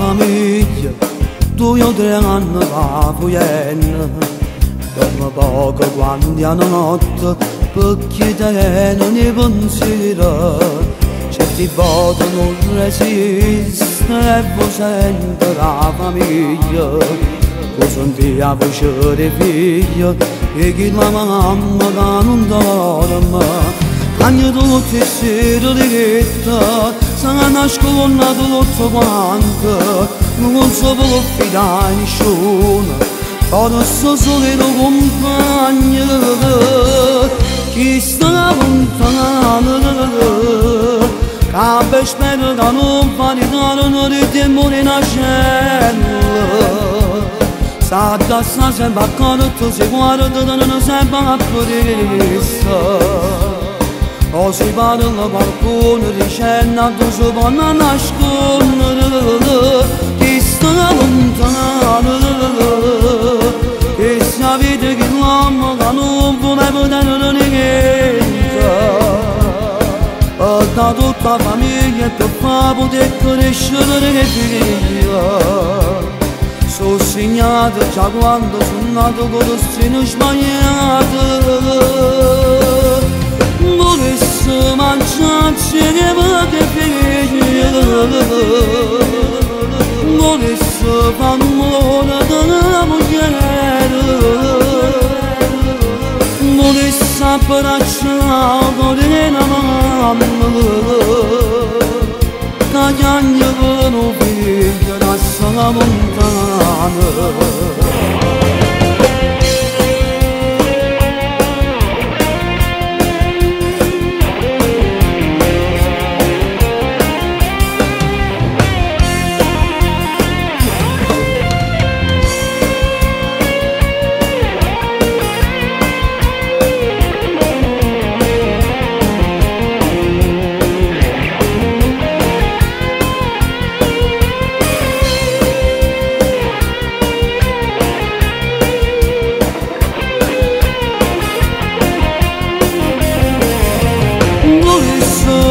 Famiglia, 2 o 3 anni va fujendo, dorme poco quando è notte, perché te non ne pensiero, certe volte non resiste e vuoi sentire la famiglia, tu senti la voce di figlio e chi la mamma che non dorme. Cagna tutte le sere di vita, sarà una scuola tutto quanto, non si può fidare nessuno, forse solo il compagno, chi sta lontano, che spero che non fa ritorno di tempo in ascella. Sa da sta sempre accorto, si guarda, non sempre a presa. O si parla qualcuno dicendo tu si può nascondere, chi sta lontano, che sa vita che l'uomo che non vuole vedere niente. Da tutta la famiglia per far poter crescere le figlie. Sono segnato già quando sono nato con lo stino sbagliato. Volesse mangiarci le poche figlie, volesse far amore della moglie, volesse abbracciare con la mamma, che piange con un figlio da sola lontana.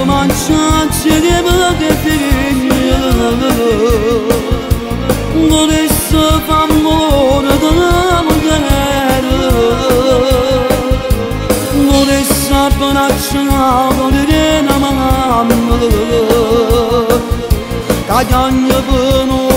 Mangiarci le poche figlie, volesse far amore della moglie, volesse abbracciare con la mamma, che piange per un